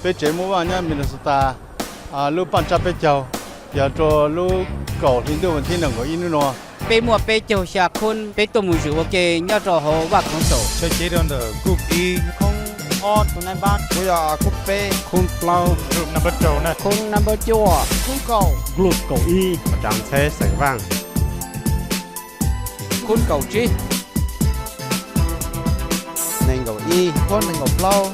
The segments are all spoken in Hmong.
Peb tsev muaj vaj nyob Minnesota, lub paj tsab peb caug, yog rau lub kaum hli ntuj vas thib nees nkaum ib hnub no. Peb muaj peb caug xya khub, peb tuaj mus zwm ua ke nyob rau hauv vaj khoom saum. Chaw cev rau ntawm group ib, khoob ob, tus nai npab, kuv yog khoob peb, khoob plaub, group number rau na, khoob number cuaj, khoob kaum, group kaum ib, tsav ntxheb xeem Vaaj, khoob kaum tsib, nees nkaum ib, khoob nees nkaum plaub,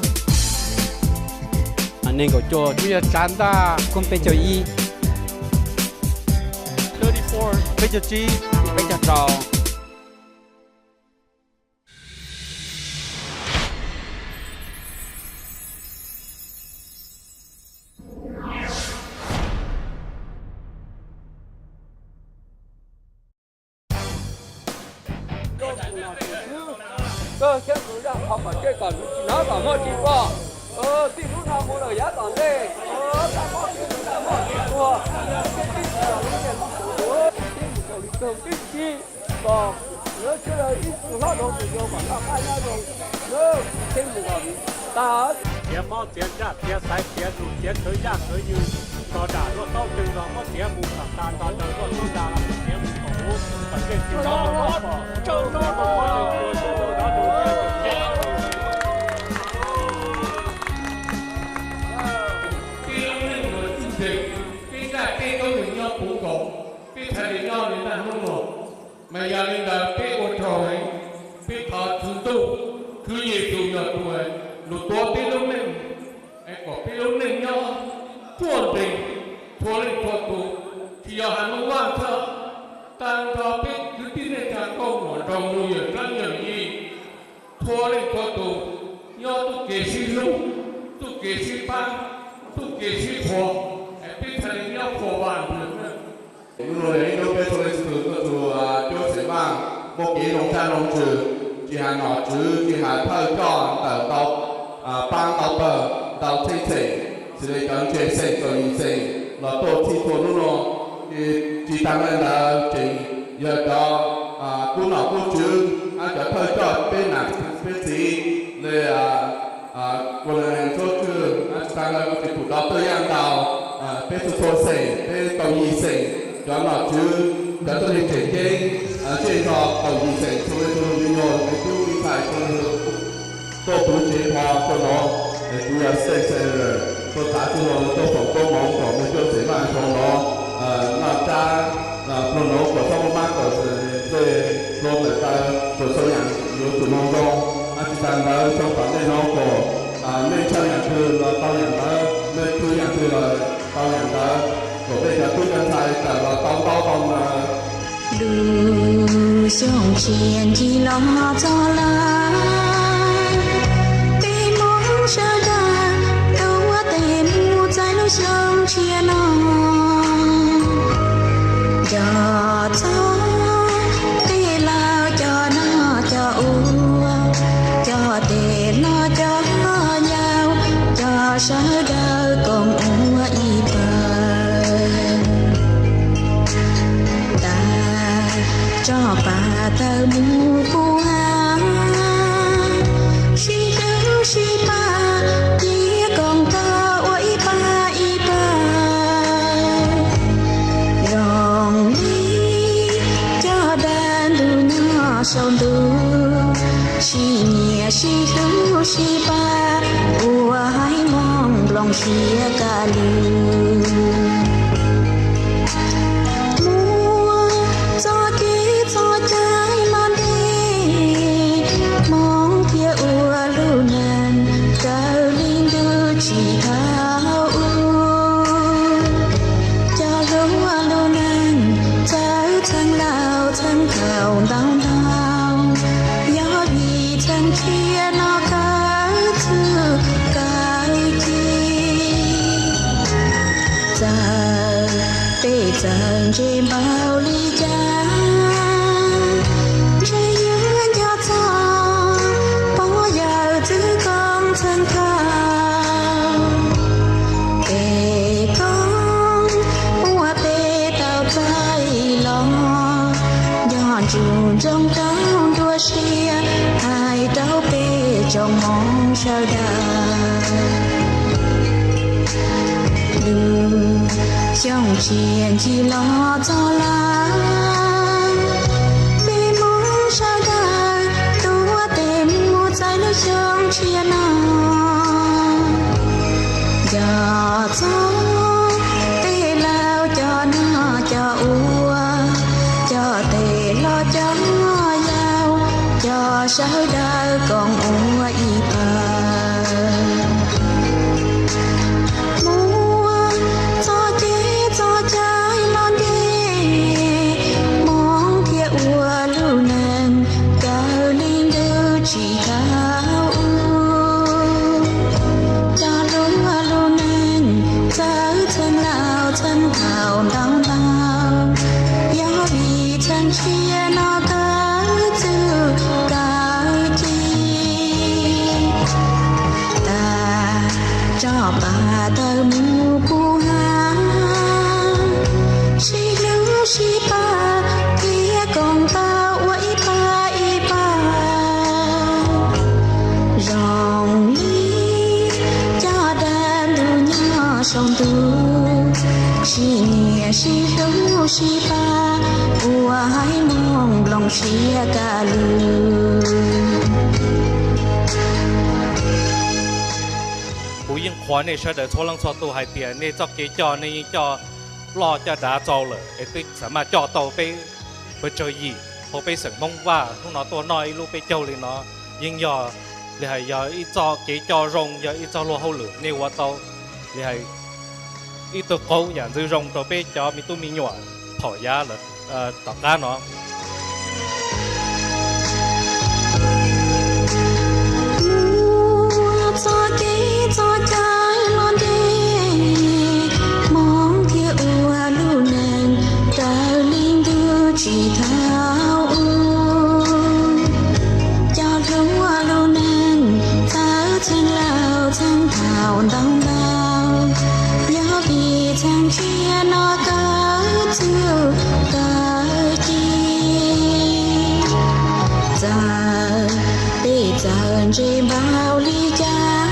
nees nkaum cuaj, kuv yog tsav ntaj, khoob peb caug ib, peb caug tsib, peb caug rau. Koj xyab tus zaj qhov kom tsej kom tsis hnov kom muaj tsis pom. Txij hnub no mus lawm yav tom ntej, tab mob tsis tuag, tib tug raug li tib si, kom lawv sawv daws ib tug hlob rau tus yau kom noj qab nyob zoo, lawv teb mus kom tag. Txiav mob txiav ntsaj txiav xaiv txiav zus txiav khwv yaj khwv ywg, nto dam luaj taub twg los muab txiav mus kom tag, nto daws luaj taub dag los muab txiav mus kom ub kom tej tsis tau mob pom, tsawg no los muab leej tua tsis tau dab tus nyiaj tus nyiaj. Peb lub neej yuav txwj ntees, peb nqaij peb koob hmoov nyob puv nkaus, peb txhais li nyob li naj hnub no. Mas yog li ntawd peb ua rau peb thov Tswv Ntuj, Tswv Yexus yog tus lug tuav peb lub neej, es kom peb lub neej nyob ruaj nrees, txhua leej txhua tus, tsis yog hais Moob Vaj txhawj, tag nrho peb kwv tij neej tsa nkauj muam nraug nus yawm dlaab yawm yij, txhua leej txhua tus nyob txuj kev sib hlub, txuj kev sib pab, txuj kev sib qhuas, es peb txhaj li nyob qhuas Vaj Ntxwg. Hnub no yog ib hnub peb txhua leej txhua tus tuaj txug cuab Xeem Vaaj muaj kev zoo sab zoo ntsws, tsis hais nom tswv tsis hais thawj coj ntawm ntau paab ntau pawg ntau txheej txheem, xws li cov ntseeg xeem kaum yim xeem los tuaj txhij txhua hnub no. Tsis taag le ntawd tseem yog cov kub nom kub tswv hab cov thawj coj peb nam peb txiv le kuas le txhua tswg hab tsis taag le kuj tsis pum rov tuaj yaaj ntau. Peb txhua txhua xeem peb kaum yim xeem cov nom tswv cov tuab neeg tseem ceeb, zej zog kaum yim xeem txhua leej txhua tus me nyuam me tub me ntxhais txhua leej tuaj puv tsev hmo rua nuav, es kuv yog state senator tuaj txav txuj lug tuaj foom koob moov kom mej cuab Xeem Vaaj zoo nuav noj tsab, pluag nuav kom txhob muaj mab kawm, tej hlua tawm taw kom txhua yaam yuav tsum moog zoo. Hab tsis taag ntawd xyoo tom ntej nuav kom mej txhaj yaam twg los tau yaam ntawd, mej khwv yaam twg los tau yaam ntawd, kom mej cov tub cov ntxhais tawm los tau ntaub tau ntawv. Lub xyoo tshiab ncig los txog lawm, peb Moob sawv daws tau ua tes mus txais lub xyoo tshiab no. Cov txob, tej laug, cov noj cov ua, cov tej hlob cov yau, cov sawv daws koom ua ib pawg. Tag tso pas tawm mus kuv hab, sib hlub sib pab, cia koom tau ua ib pab ib pawg. Zoo li cov dab ntug nyob saum ntuj, sib nyiam sib hlub sib pab, ua haiv Moob nplooj siab kaj lug. Muaj txoj kev txoj cai los ntev, Moob thiaj ua lub neej raws li ntuj tsim thaum ub. Cov hluas lub neej txawv txheej laus txheej thaum ntau ntau, yog vim txheej thiab no kawg txuj kawg ci. Txawm peb txawm ntse npaum li cas, ntshe yuav nco txog pog yawm txwv koob txheej thaum. Peb koob ua peb tau txais los, nco ntsoov ntsoov rau nruab siab, hais rau peb tsoom Moob sawv daws. Lub xyoo tshiab ncig los txog lawm, peb Hmoob sawv daws tuav tes mus txais lub xyoo tshiab no. Nco txog tej laus cov noj cov ua, cov tej hlob cov yau, cov sawv daws koom ua ib pawg. Muab txoj kev txoj cai los ntej, Hmoob thiaj ua lub neej kawg li ntuj tsis tau ub. Cov hluas lub neej txawv txheej laus txheej thaum ntau ntau, yog vim txheej tshiab no kawg txuj kawg ci. Tag tso pas tawm mus puag hav, sib hlub sib pab thiab koom tau ua ib pawg ib pawg. Zoo li cov dab ntub nyob saum ntuj, sib nyiam sib hlub sib pab ua haiv Hmoob nplooj siab kaj lug. Kuv yeej qhuas nej sawv daws txhua leej txhua tus hais tias nej txoj kev coj nej yeej coj loj coj dav txaus lawm es twb xav maj coj tau peb pawg tsawg yim hauv peb xeem Hmoob Vaj hnub no tuaj noj ib lub peb caug li no, yeej yog li hais yog ib txoj kev coj zoo, yog ib txoj luag hauj lwm nej ua tau li hais ib tug qauv yam ntxwv zoo rau peb cov me tub me nyuam thaum yav lawm tom qab no. Muab txoj kev txoj cai los ntej, Hmoob thiaj ua lub neej raws li ntuj tsis tau ub. Cov hluas lub neej txawv txheej laus txheej thaum ntau ntau, yog vim txheej tshiab no kawg txuj kawg ci. Txawm peb txawm ntse npaum li cas,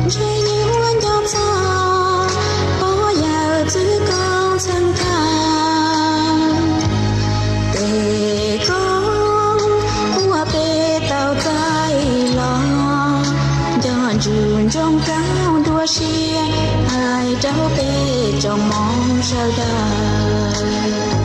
ntshe yuav nco txog pog yawm txwv koob txheej thaum. Tej koob uas peb tau txais los, nco ntswg ntsoov rau dua siab hais rau peb tsoom Hmoob sawv daws.